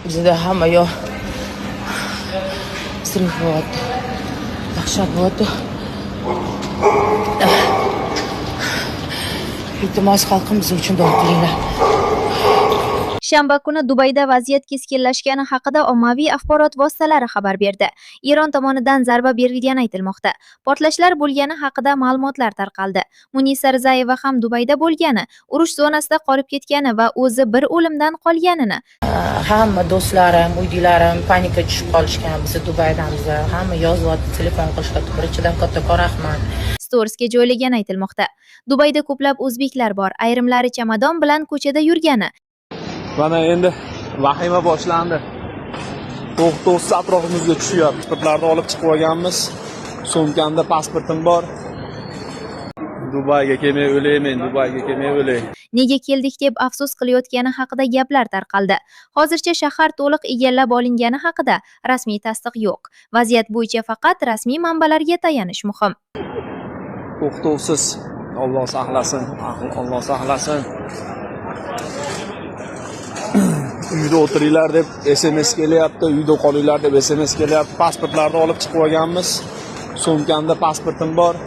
Bizda hamma yoq взрыв bo'lyapti. Dahshat bo'lyapti. Iltimos, xalqim, biz uchun duo qilinglar. Shanba kuni Dubayda vaziyat keskinlashgani haqida ommaviy axborot vositalari xabar berdi. Eron tomonidan zarba berilgani aytilmoqda. Portlashlar bo'lgani haqida ma'lumotlar tarqaldi. Munisa Rizayeva ham Dubayda bo'lgani, urush zonasida qolib ketgani va o'zi bir o'limdan qolganini Hamma do'stlarim, uydagilarim паника tushib qolishgan. Biz Dubaydamiz. Hamma yozyapti, telefon qilishyapti. Birinchidan kattakon rahmat. Storiesga joylagani aytilmoqda. Dubayda ko'plab o'zbeklar bor, ayrimlari chamadon bilan ko'chada yurgani, Mana endi vahima boshlandi. To'xtovsiz atrofimizga tushyapti. Pasportlarni olib chiqib olganmiz. Sumkamda pasportim bor. Dubayga kelmay o'lay men, Dubayga kelmay o'lay. Nega keldik deb afsus qilayotgani haqida gaplar tarqaldi. Hozircha shahar to'liq egallab olingani haqida rasmiy tasdiq yo'q. Vaziyat bo'yicha faqat rasmiy manbalarga tayanish muhim. To'xtovsiz. Alloh saqlasin, Alloh saqlasin. Uyda o'tiringlar deb SMS kelyapti, uyda qolinglar deb SMS kelyapti. Pasportlarni olib chiqib olganmiz. Sumkamda pasportim bor.